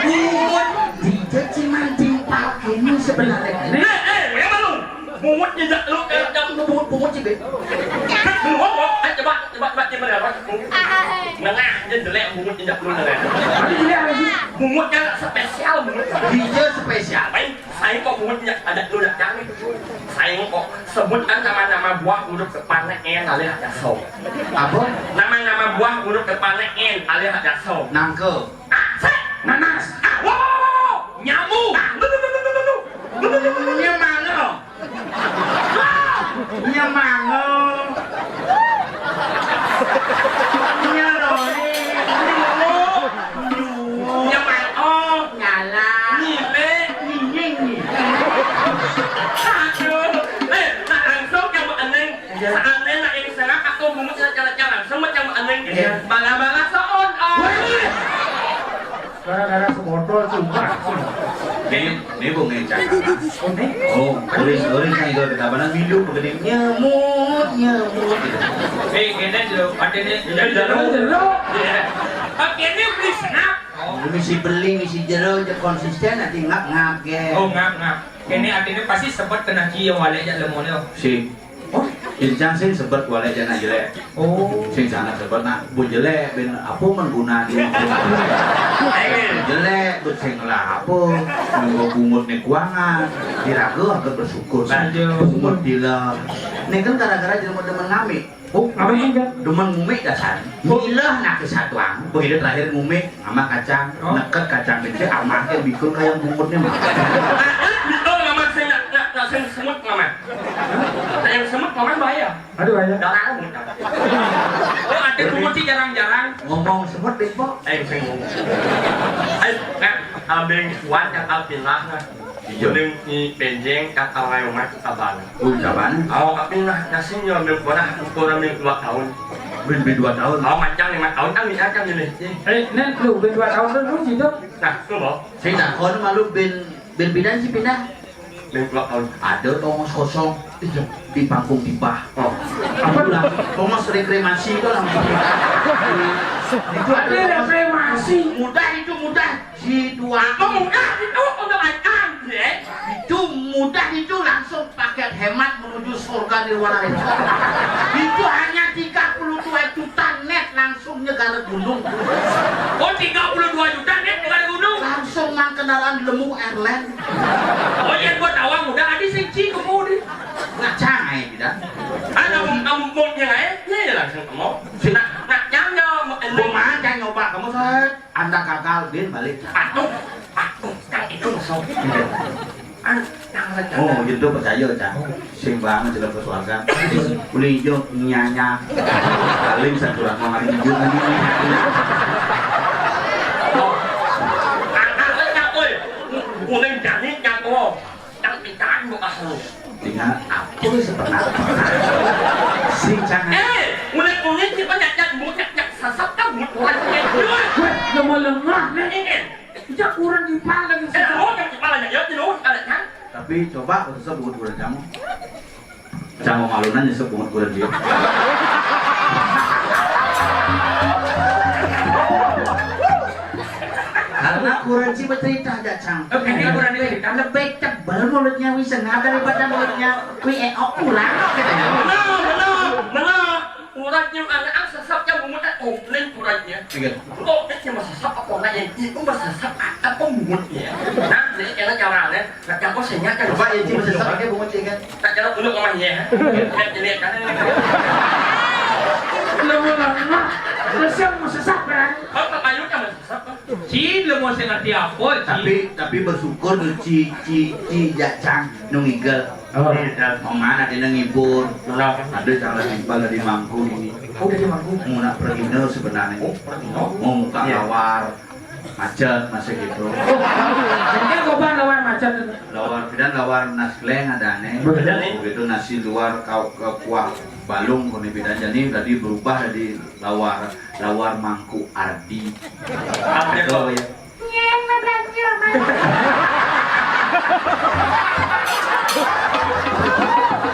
Bungut. Dijak si mancing pal ini sebenarnya. Eh, eh, ya malu. Bungut. Bungut jejak lu kayak jam bungut, bungut sih, Be. Bungut, bungut. Eh, coba, coba, coba, coba, coba. Nengah, dia jelek bungut jejak lu, jelek. Tapi jelek apa sih? Bungut kan spesial, bungut. Dia spesial. Aing, aing kok bungut jejak ada lu jejak cari. Aing kok sebutkan nama-nama buah huruf depannya N, alih ada so. Apa? Nama-nama buah huruf depannya N, alih ada so. Nangke. Ah, sek. Nanas. Ah, wow, wow, wow, wow. Nyamuk. Ah, lu, lu, lu. Nyemang, lo. Nyamang. Nyaroni. Nyamang. Oh, nyala. Nyile. Nying. Aduh. Eh, nak langsung yang eneng. Saatnya nak yang serap atau bungut jalan-jalan. Semut yang eneng. Iya. Bala-bala soon. Oh. Wih. Gara-gara sebotol sumpah. Ini, ini bunga cakar. Oh, ini? Oh, uring, uring kan itu kita mana minum begini nyemut, nyemut gitu. Eh, kena jero, pakai ini. Iya, jero. Jero. Iya. Pakai ini beli senap. Oh. Ini misi beli, misi jero, aja konsisten nanti ngap-ngap ge. Oh, ngap-ngap. Ini artinya pasti sebet kena cium wale aja lemonnya. Si. Oh, Incang sing sebet wale jana jelek. Oh. Sing sangat sebet nak bu jelek ben apa men guna di jelek bet sing lah apa nunggu bungut nih kuangan diraga agar bersyukur. Aduh. Bungut dila. Nih kan gara-gara jelema demen ngami. Oh, apa sih, Kak? Demen ngumi dasar. Oh. Milah nak kesatuan. Begitu terakhir ngumi sama kacang, oh. Neket kacang kecil, amatnya bikul kayak bungutnya mah. Bikul nggak mah, saya nggak, nggak, nggak, saya semut nggak mah. Saya semut nggak mah bahaya. Aduh, bahaya. Darah muntah. Oh, ada bungut sih jarang-jarang. Ngomong semut, Bimbo. Eh, saya ngomong. Eh, nah, abeng kuat yang alpinah, nah. Iya. Ning ni benjeng kakal ngai rumah tabana. Oh, tabana. Awa tapi nah, nasing yo ambil kurang ukuran ambil dua tahun. Bin, bin dua tahun. Awa mancang lima tahun kan bisa kan ini. Eh, nen lu bin dua tahun lu, lu gitu. Nah, lu mau? Saya takon malu bin, bin bidan sih pindah. Bin dua tahun. Ada tongos kosong. Iya. Di pangkung tiba. Oh. Apa lah? Tongos rekreasi itu langsung. Itu ada rekreasi. Mudah itu, mudah. Si dua. Oh, mudah itu untuk makan, ya. Itu mudah itu langsung paket hemat menuju surga di luar itu. Itu hanya tiga puluh dua juta net langsung nyegar gunung. Oh, tiga puluh dua juta net nyegar gunung. Langsung mang kendaraan lemu airline. Oh, iya, gua tawang udah ada sing ci kemu di. Nggak cangai tidak. Ah, kamu kamu mau nyai, ya langsung kamu. Nak nak nyang nyo. Mau makan nyoba kamu saya. Anda gagal, bin balik. Aduh, aduh, yang itu masuk. An, yang rencana. Oh, itu percaya, Cak. Sing banget sudah ke swarga. Uli hijau nyanya. Paling satu orang mau ngambil hijau lagi. Oh. Anak rencana, woi. Kuning jani nyako. Yang pikiran buka hulu. Tinggal apa sebenarnya? Sing jangan. Eh, mulai kulit kita nyak-nyak, nyak-nyak, sasap kan, buat orang punya. Weh, lemah-lemah, nih. Ini. Kita kurang di pala lagi. Eh, oh, yang di pala, ya, ya, ya, ya. Tapi coba, khususnya buat kurang kamu. Jangan malu nanya sebut kurang dia. Karena kuranci bercerita aja, Cang. Oke, ini kuranci bercerita. Lebih tebal mulutnya Wi Sengah daripada mulutnya Wi Eo kurang gitu ya. Benar, benar, benar. Kuranci anak sesapnya bungut, oh, lain kuranci. Iya. Oh, dia cuma sesap apa nggak ya? Itu mah sesap apa mulutnya? Nah, jadi kena caranya. Nah, yang kau sengah kan. Coba ya, Ci, sesap pakai bungut, Ci, kan? Tak jalan dulu rumahnya. Lihat, lihat kan. Lama-lama, sesap mau sesap kan? Kau tak kayu kan sesap kan? Ci, lu mau saya ngerti apa, Ci? Tapi, tapi bersyukur tuh, Ci, Ci, Ci, Jacang, nu ngigel. Oh. Mau mana dia ngibur? Ada salah simpel dari mangku ini. Oh, dari mangku. Mau nak pergi sebenarnya. Oh, pergi. Mau muka lawar. Macet, masih gitu. Ini kok, Bang, lawar macet? Lawar, pidan lawar Naskleng ada aneh. Betul. Begitu nasi luar kau ke kuah balung, kau ini pidan. Jadi tadi berubah dari lawar, lawar mangku Ardi. Apa itu? Oh, ya. Nyeng, nabrak, nabrak.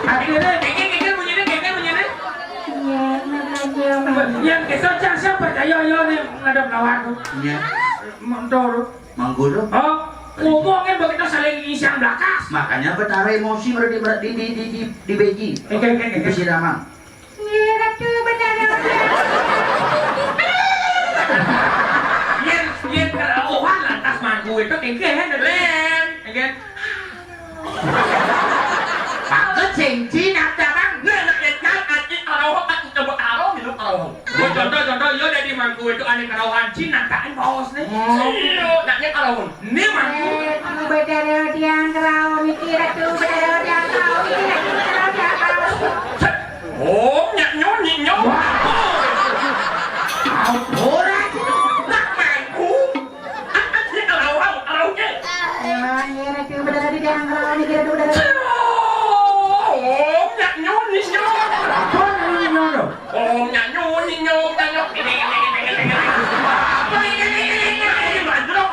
Akhirnya, kengkeng, kengkeng bunyinya, kengkeng bunyinya. Nyeng, nabrak, nabrak. Yang kesel, Cang, siapa? Ayo, ayo, nih, ngadep lawan tuh. Iya. Motor. Mangku tuh. Oh. Ngomongin begitu saling isian belakas. Makanya Betara emosi, mereka di, di, di, di, di, di Beji. Oke, oke, oke. Di Siramang. Nggih, Ratu Betara. Yen, yen kerauhan lantas mangku itu, oke, oke. Oke. Maksud sing Cina, Bang. Nah, nah, yen kan ati kerauhan, ati coba kerauhan, minum kerauhan. Oh, contoh, contoh, yo, dadi mangku itu ane kerauhan Cina, tak paos nih. Oh. Iya, nak nek kerauhan. Ini mangku. Eh, Betara tiang kerauhan iki, Ratu Betara tiang kerauhan iki, Ratu Betara tiang kerauhan. Set. Oh, nyak nyonyi, nyok. Wah. Ora. Nak mangku. Ati kerauhan, kerauhan, oke. Ya, ya, Ratu Betara tiang kerauhan iki, Ratu Betara. Oh, nyak nyonyi, nyok. Apa nyonyi, nyok? Oh, nyanyi, nyanyi, nyanyi, nyanyi. Apa ini, ini, ini, ini, ini, bajro.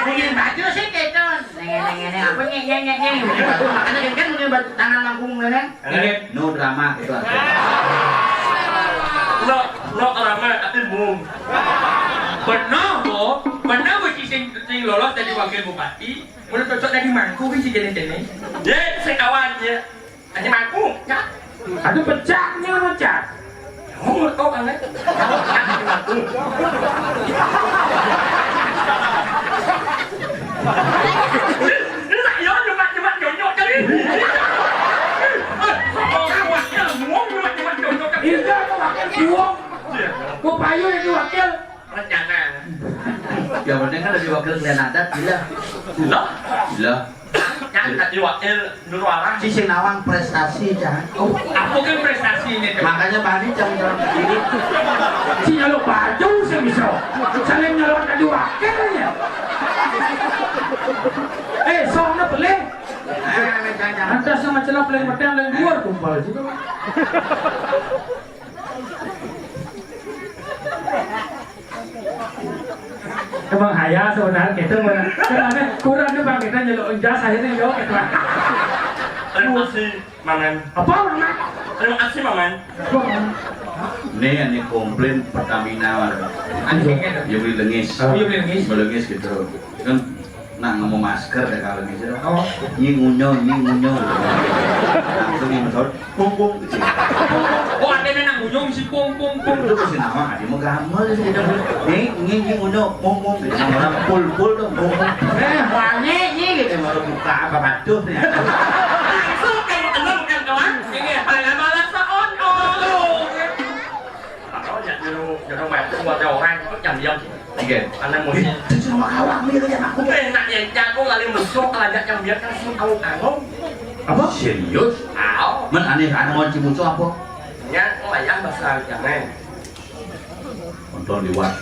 Ini bajro sih, Teton. Ini, ini, ini, apa, ini, ini, ini, ini. Makanya kan, kan, ini baju tangan mangkung, kan? Ini. No drama, gitu aja. No, no drama, tapi boom. Bener, kok. Bener, kok, sing, sing lolos jadi wakil bupati. Udah cocok jadi mangku, sih, jenis-jenis. Ya, sekawan, ya. Ini mangku, ya. Aduh, pecah, ini pecah. Oh, kau aneh. Ini mangku. Ini tak yo, cuma, cuma nyonyok kali. Eh, orang wakil buang, cuma, cuma nyonyok kali. Iya, aku wakil buang. Iya. Gua payu jadi wakil. Rencana. Yang penting kan lebih wakil kalian adat, gila. Gila. Gila. Kan tadi wakil dulu arah. Si sing nawang prestasi, Cang. Oh, apa kan prestasi ini, Cang? Makanya Bali jam-jam ini. Si nyolok baju sih bisa. Saling nyolok tadi wakilnya. Eh, soalnya boleh. Eh, jangan. Ada sama celah paling medang, paling luar kumpul gitu. Emang haya sebenarnya gitu, Bang. Karena kurang nih, Bang, kita nyeluk jas akhirnya yo gitu. Terima kasih, Maman. Apa, Maman? Terima kasih, Maman. Nih, ini komplain Pertamina, Maman. Anjing. Ya, beli lengis. Oh, ya, beli lengis. Beli lengis gitu. Kan nak ngomong masker deh kalau gitu. Oh. Nyi ngunyo, nyi ngunyo. Langsung yang mesot, pung, pung, gitu. Oh, ada nang ngunyo, si pung, pung, pung. Itu kasih nama, dia mau gamel sih, dia bilang, "Nyi, nyi, nyi ngunyo, pung, pung," gitu. Nama orang pul, pul tuh, pung, pung. Eh, wangi, nyi, gitu. Baru buka apa batu nih. Langsung kayak tenang kan, kawan. Ini, malah, malah, seon, oh. Apa ya, nyuruh, nyuruh, buat orang, itu jam diam. Oke. Anak musim. Itu cuma kawan, dia kerja aku. Enak ya, jago lali musuh, kalau ajak yang biar kan semua tahu kamu. Apa? Serius? Tahu. Men aneh, anak mau cimucu apa? Ya, wayah bahasa jangan. Nonton liwat.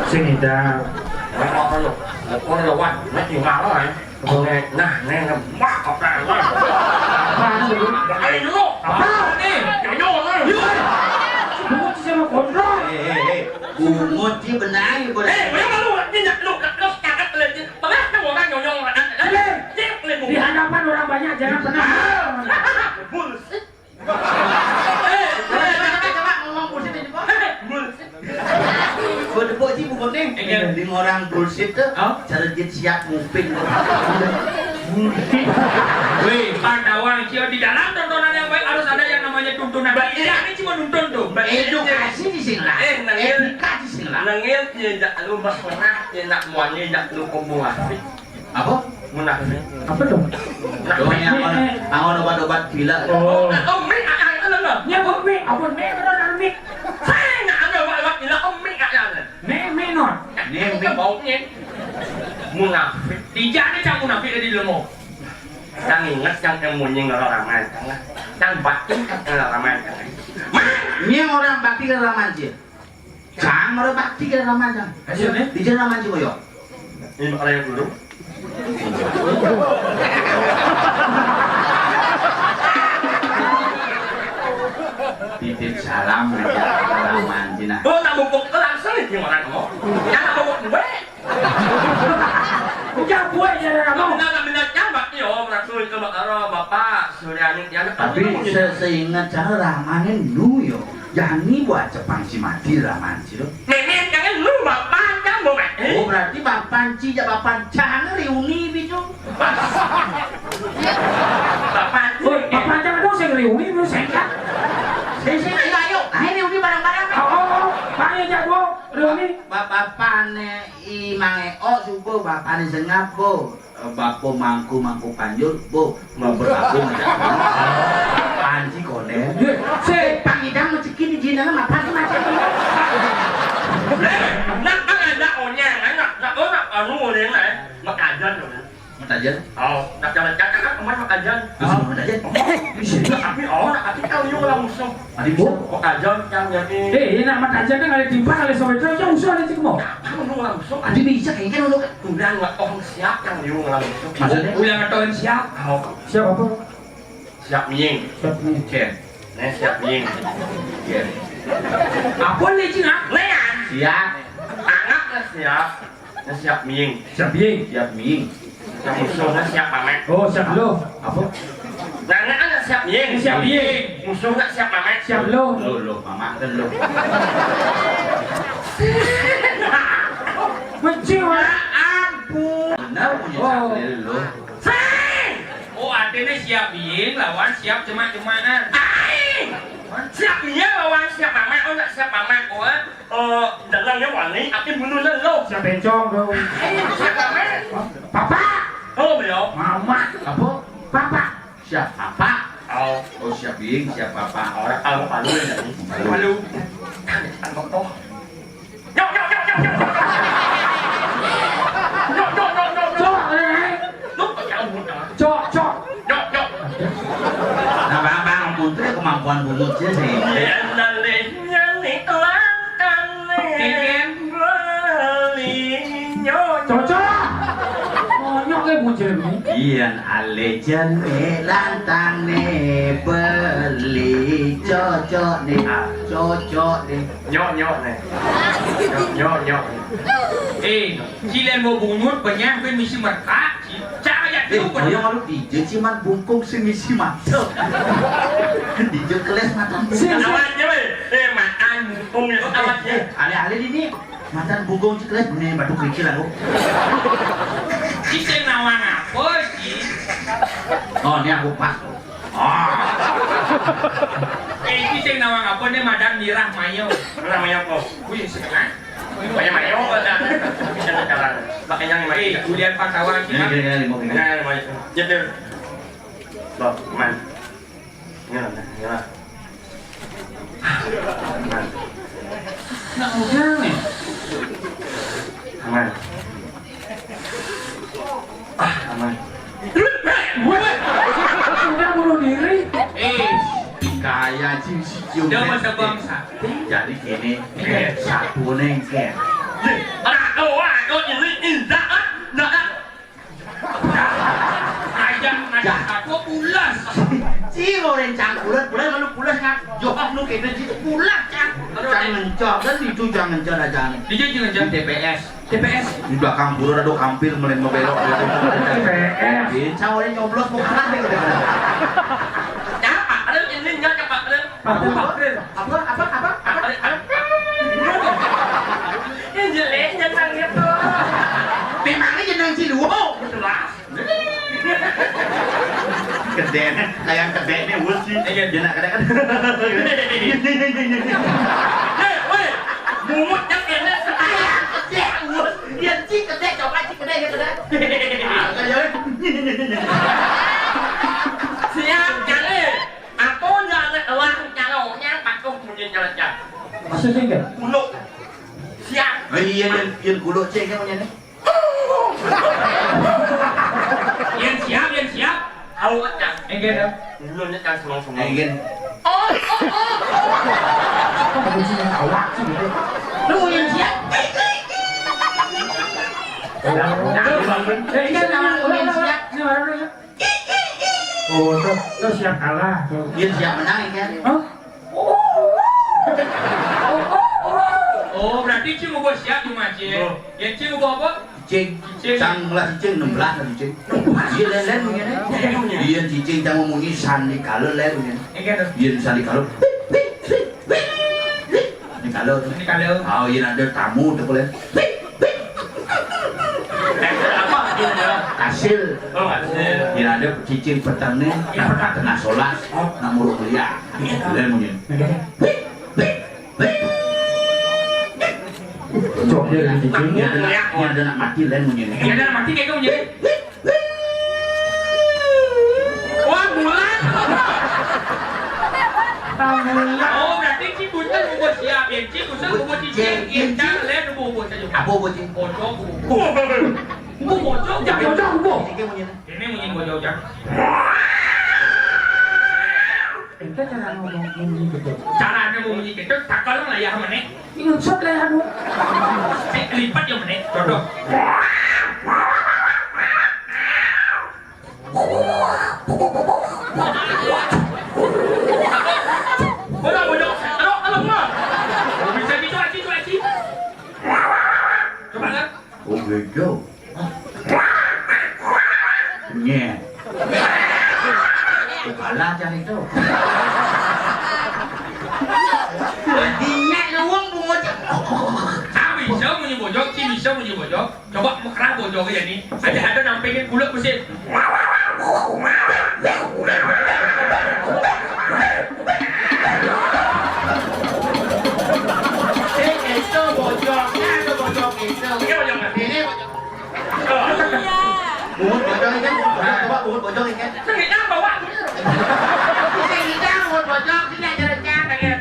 Sing ida. Nah, apa lu? Apa lu, Wan? Nah, di mana, ya? Apa? Nah, nah, nah, wah, apa, wah. Apaan itu? Ayo, dulu. Apa? Nih, nyonya, nih. Iya. Bungut sih sama kontrol. Eh, eh, eh. Bungut sih benar, boleh. Eh, boleh malu, ini nggak lu, nggak lu sekarang lagi. Pernah kan orang nyonyong, kan? Iya. Cip, nih, bungut. Di hadapan orang banyak, jangan pernah. Bullshit. Eh, eh, coba, coba, coba ngomong bullshit aja, Pak. Eh, bullshit. Gua tepuk sih pokoknya. Iya. Mending orang bullshit tuh, hah? Cara dia siap nguping. Weh, Pandawang, Cio, di dalam tontonan yang baik harus ada yang namanya tuntunan. Baik. Iya, ini cuma nonton tuh. Baik. Edukasi di sini lah. Eh, nengil. Etika di sini lah. Nengil, ya, jak lu mas pernah, ya, nak muanya, jak lu komunikasi. Apa? Munafik. Apa tuh? Munafik. Oh, ini apa? Anggon obat-obat gila. Oh. Oh, mi, ah, ah, ah, ah. Ini apa, mi? Apa, mi? Apa, mi? Saya nggak ada obat-obat gila, oh, mi, ah, ah, ah. Mi, mi, non. Ini, ini mi. Baunya. Munafik. Dijak nih, cang munafik tadi dulu mau. Cang inget, cang, yang munyi ngero raman, cang. Cang batin, cang, ngero raman, cang. Ini orang bakti ke raman, sih. Cang, ora bakti karo raman, Cang. Ayo, nih. Dijak raman sing koyo. Ini bakal yang dulu. Titip salam, raman Cina. Oh, tak bubuk langsung iki orang kamu. Jangan bubuk gue. Udah gue ya, kamu. Benar, benar, benar, Cang, Pak. Yo, langsung itu, Pak Aro, Bapak, Suryani, dia. Tapi se-, seingat cara ramane nu yo. Yani buat cepang si mati raman sih lo. Nenek jangan lu bapak kamu, Pak. Oh, berarti bapan ci jak bapan cang reuni bitu. Bapan ci. Oh, bapan cang dong sing reuni, dong sing cang. Sing, sing, ayo, ayo. Ayo reuni bareng-bareng. Oh, oh, oh. Ayo jak, Bo. Reuni. Ba-, bapane I Mang Eo subuh, bapane Sengap, Bo. Eh, Bapa Mangku, Mangku Panjul, Bu, mau bergabung aja. Panji konden. Ye, se pangidang rezeki di jinana apa tuh macam ini? Nak ada onyang, nak nak nak anu onyang, nak makajan. Makajan? Oh, nak jalan jalan kan kemarin makajan. Terus makajan? Tapi oh, nak tapi tahu juga langsung. Adi bisa. Oh, kok aja yang jadi. Eh, ini nak mata aja kan ada timpang, ada sobat terus, yang usah ada cik mau. Kamu mau langsung. Adi bisa kayaknya kan lu kan. Udah nggak toh siap yang liu langsung. Maksudnya? Udah nggak toh siap. Oh. Siap apa? Siap miing. Siap miing. Oke. Nih siap miing. Oke. Apa nih, Cina? Nih ya. Siap. Anak nggak siap. Nah, siap miing. Siap miing. Siap miing. Nah, musuhnya siap mamek. Oh, siap lo. Apa? Nah, nah, nah, siap miing. Siap miing. Musuhnya siap mamek. Siap lo. Lo, lo, mamak kan lo. Mencing, Wak. Ya ampun. Benar punya. Oh. Siap lo. Sing. Oh, artinya siap miing lawan siap jemak-jemakan. Aing. Siap miing lawan siap mamek. Oh, nggak siap mamek. Oh, eh. Oh, dalangnya wani, tapi mundur lo. Siap bencong dong. Eh, siap apa? Papa. Oh, beliau. Mama. Apa? Papa. Siap papa. Oh. Oh, siap bing, siap papa. Orang kalau palu ya tadi. Palu. Palu. Kan, kan, toh. Nyok, nyok, nyok, nyok, nyok. Nyok, nyok, nyok, nyok, nyok. Cok, eh. Lu kok jauh, ah? Cok, cok. Nyok, nyok. Nah, Bang, Bang, Putri kemampuan bungutnya sih. Iya, nalih nyanyi langkane. Kengken. Beli nyok. Cocok. Monyok kayak bocil ini. Iya, ale jane lantane beli cocok nih. Ah, cocok nih. Nyok, nyok nih. Nyok, nyok, nyok. Eh, cilen mau bungut, penyah, gue misi mertak. Cara ya, eh, lu bener. Kaya malu dije ciman bungkung sing isi mata. Dije keles matan bungkung. Awak je, weh. Eh, matan bungkung ya, awak je. Eh, ale-ale ini matan bungkung cekeles, bener batu kerikil aku. Ise nawang apa, Ci? Oh, ini aku pas. Ah. Eh, iki sing nawang apa nih, madan mirah mayo. Mirah mayo apa? Wih, setengah. Mayo, mayo, ada. Bisa sekarang. Makanya lima. Eh, kuliah Pak Kawan. Ini, ini, ini, lima, lima. Nah, lima. Nyetir. Loh, aman. Ini lah, ini lah. Aman. Nak mudah nih. Aman. Ah, aman. Udah bunuh diri. Eh, kaya cing si Cium. Dia masa bangsa. Jadi gini, eh, satu nengker. Anak doa, kau ini indah, ah. Nah, ah. Aja, aja, aku pulas. Cing, orang cang pulas, pulas, lalu pulas, nggak? Jawab lu kayak gitu, pulas, cang. Cang ngencor, kan itu cang ngencor aja nih. Di sini ngencor. Di T P S. T P S. Di belakang pura ada kampil meleng belok. T P S. Iya, cawalnya nyoblos mau kalah nih udah. Siapa? Ada ini enggak, siapa? Ada. Apa? Apa? Apa? Apa? Apa? Apa? Yang jelek jangan gitu. Memangnya jeneng Ciluwo? Jelas. Kedene, kayak kedene wus sih. Iya. Dia nak kedene. Hei, woi. Bungut yang kena. Kayak kedene wus. Dia cik kedene, coba cik kedene, dia kedene. Ah, kayak. Siap, jangan. Aku nyala uang nyalonya patuh punya nyalaja. Maksudnya enggak? Kuluk. Siap. Oh iya, yang, yang kuluk cek yang punya nih. Yang siap, yang siap. Awak, Cang. Enggak ada. Dulu ni, Cang, semang-semang. Enggak. Oh, oh, oh. Apa kuncinya awak sih gitu? Lu yang siap. Udah, udah, udah. Eh, ini nama lu yang siap. Ini baru dulu. Oh, tuh, tuh siap kalah tuh. Dia siap menang ya kan? Hah? Oh, berarti Cing ubah siap cuma Cing. Oh. Ya Cing ubah apa? Cing. Cing. Cang lah Cing, enam belas lah Cing. Dia lain-lain punya nih. Lain punya. Dia cicing cang mau munyi sandi kalau lain punya. Iya tuh. Dia sandi kalau. Ini kalau tuh. Ini kalau. Oh, iya ada tamu tuh boleh. Hasil. Oh, hasil. Yen ada cicing petani, petani kena solas, nak muruk mulia. Lain munyi. Cok dia nak cicing. Yen ada nak mati, lain munyi. Yen ada nak mati, kayak munyi. Wah, bulan. Bulan. Oh, berarti Ci Bunten bubur siap, ya. Ci Bunten bubur cicing, Ci Bunten lain bubur saja. Apa bubur cicing? Bocor, bubur. Bubur bocor. Jangan bocor, bubur. Cicing munyi. Ini munyi bocor, Cang. Ente cara ngomong munyi gitu. Caranya mau munyi gitu, takal lah ya, mana? Ini set lah ya, aduh. Cek lipat ya, mana? Contoh. Bodoh, bodoh. Aduh, aduh, aduh. Bisa gitu, Aci, tuh, Aci. Coba, kan? Oh, gitu. Nyet. Kalah cari itu. Dinyek luwung bungut. Cang bisa munyi bojog, Ci bisa munyi bojog. Coba mekerah bojog ya nih. Ada-ada nampingin bulat mesin. Eh, itu bojognya, itu bojog itu. Ini bojog. Ini bojog. Bungut bojog ikan. Coba bungut bojog ikan. Sing ngidang bawa. Sing ngidang bungut bojog, sini aja rencana ya.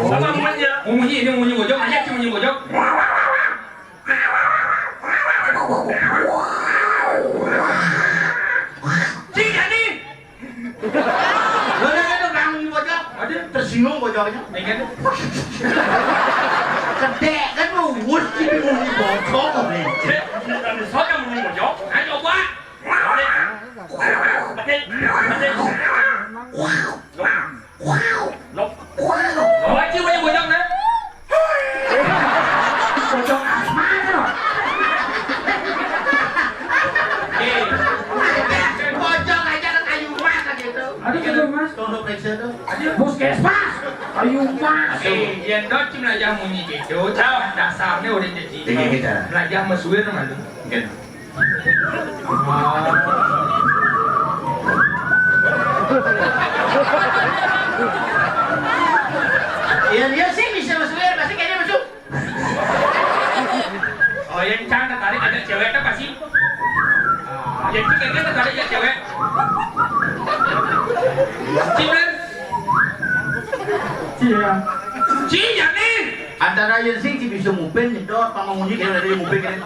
Apa munyi? Munyi, ini munyi bojog, aja sih munyi bojog. Sing jadi. Lo ada tuh orang munyi bojog. Ada. Tersinggung bojognya. Ingat. Kedek kan lu wus jadi munyi bojog. Ada soal yang munyi bojog. Ayo, Pak. Petik, petik. Lop. Lop. Lop. Lagi punya bojong, nah. Bojong asma tuh. Eh. Bojong aja kan kayu emas kan gitu. Ada kayu emas. Tolong periksa tuh. Ada. Puskesmas. Kayu emas. Eh, yang dot cuma aja munyi gitu. Tahu dasarnya udah jadi. Iya, kita. Belajar mesuir malu. Mungkin. Iya, dia sih bisa masuk ya, pasti kayaknya masuk. Oh, yang cang tertarik ajak cewek apa sih? Ah, yang cang kayaknya tertarik ajak cewek. Cing, kan? Iya. Cing, ya nih. Antara yang sing ci bisa mupin nyedot, apa mau munyi, kayak ada yang mupin, kan?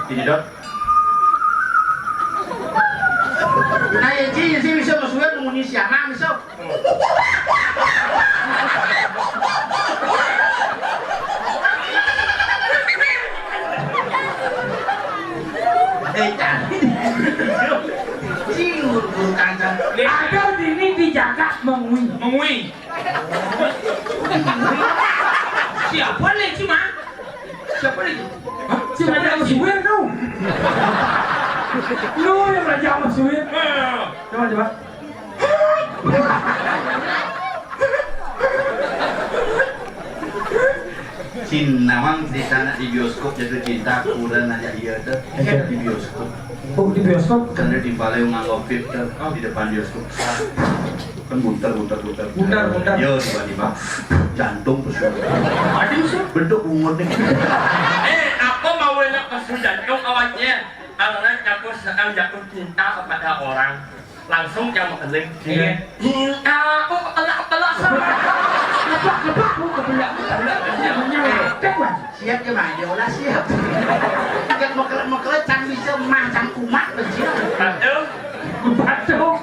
Dinyedot. Nah, ya, Ci, ya, Ci, bisa masuk ya, nunggu ni siang, ah, bisa. Eh, cari. Ci, ngurus-ngurus kancang. Ada di ini dijaga mengui. Mengui. Siapa lagi, Ci, mah? Siapa lagi? Hah? Siapa yang suwir, no? Lu yang raja sama suwir. Eh. Coba, coba. Cin, nawang di sana di bioskop jatuh cinta, kurang aja iya tuh di bioskop. Oh, di bioskop? Karena di balai nganggo fit tuh, di depan bioskop. Kan buntar, buntar, buntar. Buntar, buntar. Iya, tiba-tiba jantung terus. Aduh, sih. Bentuk bungut nih. Eh, apa mau enak pas jantung awalnya? Karena jatuh, sedang jatuh cinta kepada orang. Langsung yang mengeling. Iya. Cinta, oh, elak, elak, sama. Lepak, lepak, oh, kebelah, kebelah, kebelah. Siap ya, Mak? Ya Allah, siap. Yang mekelet-mekelet, can bisa mah, can kumat, bencian. Aduh. Batuk.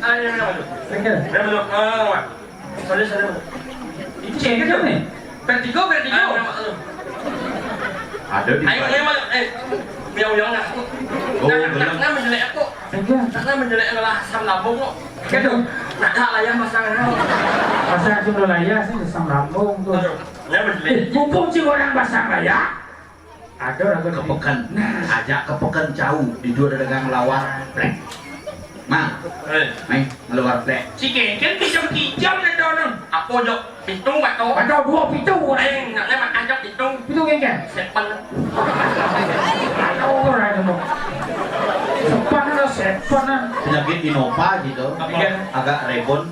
Ayo, ayo, ayo. Oke. Ayo, ayo. Ah, Mak. Sorry, sorry, Mak. Ini cewek kan nih? Vertigo, vertigo. Ayo, Mak, lu. Ada di. Ayo, ayo, Mak. Eh, uyang-uyang lah. Oh, nah, belum. Nah, nah, menjelek aku. Iya. Nah, nah, menjelek adalah asam lambung kok. Gitu. Nah, nah, layah masang, nah. Pasang cuma layah sih, asam lambung tuh. Aduh, ya, menjelek. Eh, mumpung si orang pasang layah, ada orang ke peken. Nah. Ajak ke peken jauh, di dua ada dagang lawar. Plek. Mang, eh, main keluar plek. Si Kengkeng kijam-kijam nih dono. Apa jok pitu atau? Ada dua pitu. Eh, nak makan jok pitu. Pitu Kengkeng. Sepen. Ada orang ada mau. Sepan ada sepan ah. Penyakit Innova gitu. Apa? Agak rebon.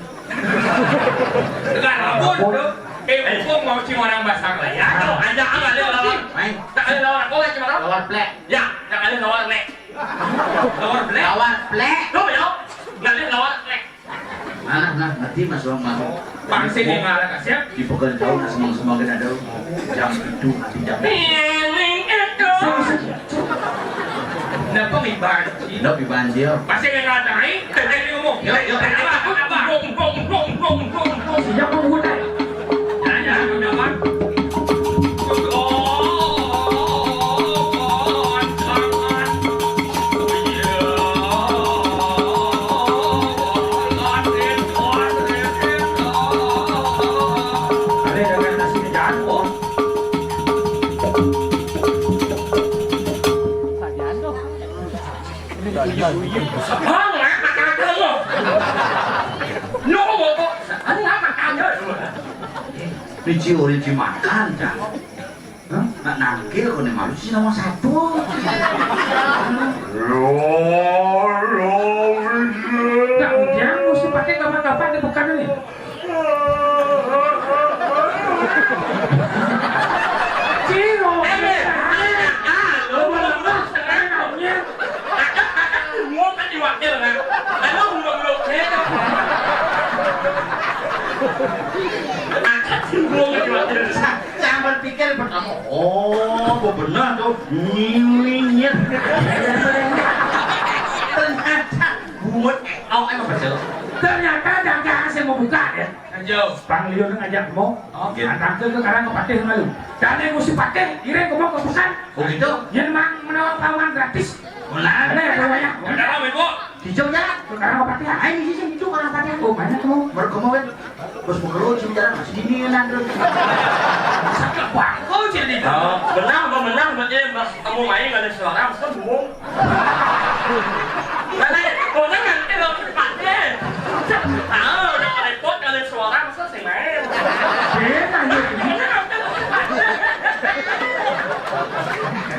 Enggak rabun tuh. Eh, mumpung mau cing orang basang lah ya. Ayo, aja ah, ada lawan. Main. Tak ada lawan apa lagi, Cimara? Keluar plek. Ya, tak ada lawan plek. Lawar blek. Lawar blek. Tuh, yo. Ngalih lawar blek. Nah, nah, ngerti Mas Bang Bang. Pangsi di mana kasih? Di pekan tahu nasi mau semua kena tahu. Jam itu nanti jam. Napa mi banci? Napa mi banci, yo? Pasti yang ngatai, kerja di umum. Yo, yo. Apa, apa, apa? Bom, bom, bom, bom, bom, bom. Siap, Bang, buat. Biji ori dimakan, Cak. Hah? Nak nangkil kok nih malu sih nomor satu. Nah, udah mesti pakai kapan-kapan di pekan ini. Ciro. Eh, eh, ah, lo mau lepas, enaknya. Ada, ada, semua kan diwakil, kan? Ada, udah, udah, udah. Ada, semua kan diwakil. Sa-, saya berpikir pertama, oh, apa benar tuh? Nyinyir. Ternyata buat, oh, emang betul. Ternyata dagang saya mau buka, ya. Ayo. Pang Liun ngajak mau. Oh, gitu. Datang ke Karang Kepatih malu. Dan yang mesti pakai, kirim ke mau ke pesan. Oh, gitu? Yang mang menawar paman gratis. Ulah. Ada yang namanya? Ada apa, Ibu? Hijau ya? Ke Karang Kepatih. Ayo, di sini, itu Karang Kepatih. Oh, banyak tuh. Baru kamu kan. Bos mau keluar sini jarang. Masih gini ya, Nandro. Bangko jadi. Oh, benar, benar, benar. Mas, kamu main ada suara, mas, kan bingung. Karena orang nanti lo pakai. Tahu, udah repot kali suara, masa sih main? Iya, lanjut.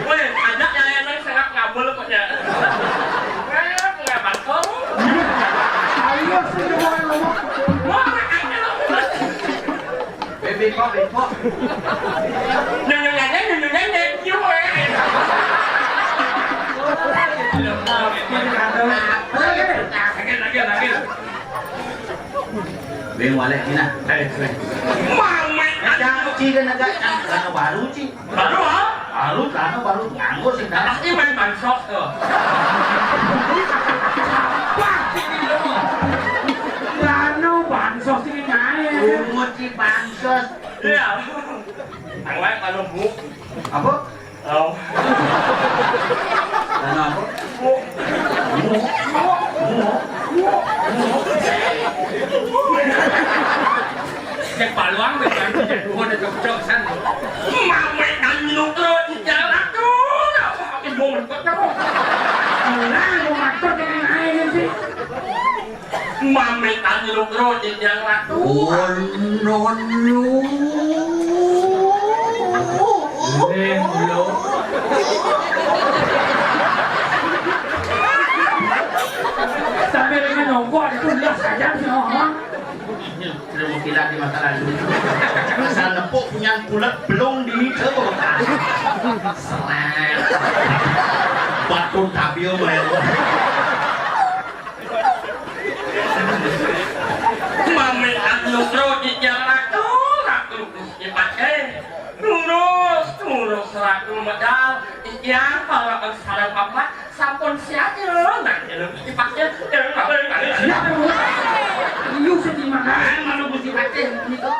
Weh, ada yang enak sangat ngabul pokoknya. Eh, nggak bakal. Ayo, sih, ngomong, ngomong. Wah, makanya lo. Bebek kok, bebek kok. Nyunyunya, nyunyunya, nyunyunya. Lagi, lagi, lagi. Beng walek kina. Eh, eh. Mame. Yang ci kan agak yang karena baru ci. Baru ah? Baru karena baru nganggur sih dah. Pasti main bansos tuh. Wah, ini loh. Karena bansos ini main. Umur ci bansos. Iya. Awalnya kalau bu. Apa? Oh. Karena apa? Bu. Bu. Bu. Bu. Cek paluang wis kan cek duhur cocok san. Mame kan nyeluk terus di jalan tuh. Ibu merkot apa? Nah, mau ngatur dengan air sih. Mame kan nyeluk terus di jalan tuh. Oh, no, no. Eh, lo. Sampai dengan nongkrong itu jelas aja sih, ngomong. Ilmu kilat di masa lalu. Asal nepuk punya bulat belum di itu. Seret. Batu tabio mel. Mame anu roti yang ratu, ratu Gusti Patih. Terus, terus ratu medal. Yang kalau sarang papat, sampun siap ya, nah, ya, dipakai, ya, ya, ya. Siap, ya, Bu. Ayo, sedih mah. Nah, mana Gusti Patih, gitu.